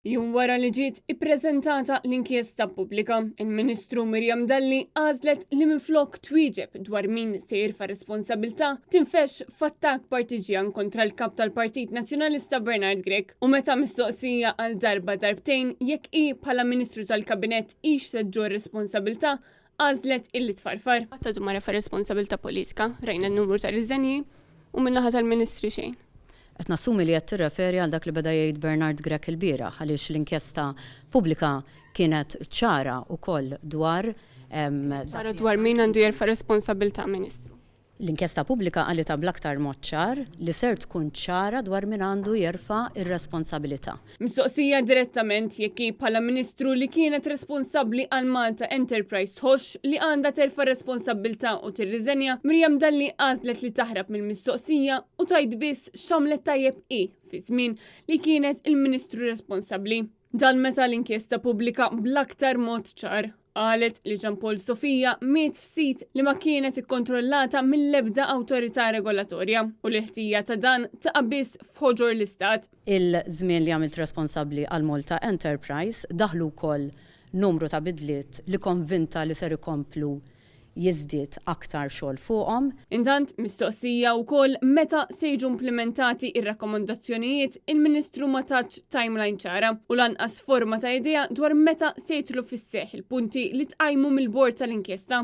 Jum wara li ġiet ippreżentata l-inkjesta pubblika, il-Ministru Miriam Dalli għażlet li minflok twieġeb dwar min se jirfa' responsabilità, tinfexx f'attakk partiġjan kontra l-Kap tal-Partit Nazzjonalista Bernard Grech u meta mistoqsija għal darba darbtejn jekk hi bħala Ministru tal-Kabinett hix se ġġorr responsabilità, għażlet illi tfarfar. Qatt għadu ma refa' responsabilità politika, rajna n-numru ta' riżenji u min-naħa tal-Ministri xejn. Qed nassumi li qed tirreferi għal dak li beda jgħid Bernard Grech ilbieraħ għaliex l-inkjesta pubblika kienet ċara wkoll dwar dak li. Ċara dwar min għandu jerfa' responsabilità, Ministru. L-inkjesta pubblika qalitha bl-aktar mod ċar li ser tkun ċara dwar min għandu jerfa' r-responsabilità. Mistoqsija direttament jekk hi bħala Ministru li kienet responsabbli għal Malta Enterprise tħossx li għandha terfa' r-responsabbiltà u tirriżenja, Miriam Dalli għażlet li taħrab mill-mistoqsija u tgħid biss x'għamlet tajjeb hi fiż-żmien li kienet il-Ministru responsabbli. Dan meta l-inkjesta pubblika bl-aktar mod ċar qalet li Jean Paul Sofia miet f'sit li ma kienet ikkontrollata mill-ebda awtorità regolatorja u li l-ħtija ta' dan taqa' biss f'ħoġor l-Istat. Il-żmien li għamilt responsabbli għal Malta Enterprise daħlu wkoll numru ta' bidliet li konvinta li ser ikomplu jiżdied aktar xogħol fuqhom. Intant, mistoqsija wkoll meta se jiġu implimentati r-rakkomandazzjonijiet, il-Ministru ma tatx timeline ċara u lanqas forma ta' idea dwar meta se jidħlu fis-seħħ il-punti li tqajmu mill-bord tal-inkjesta.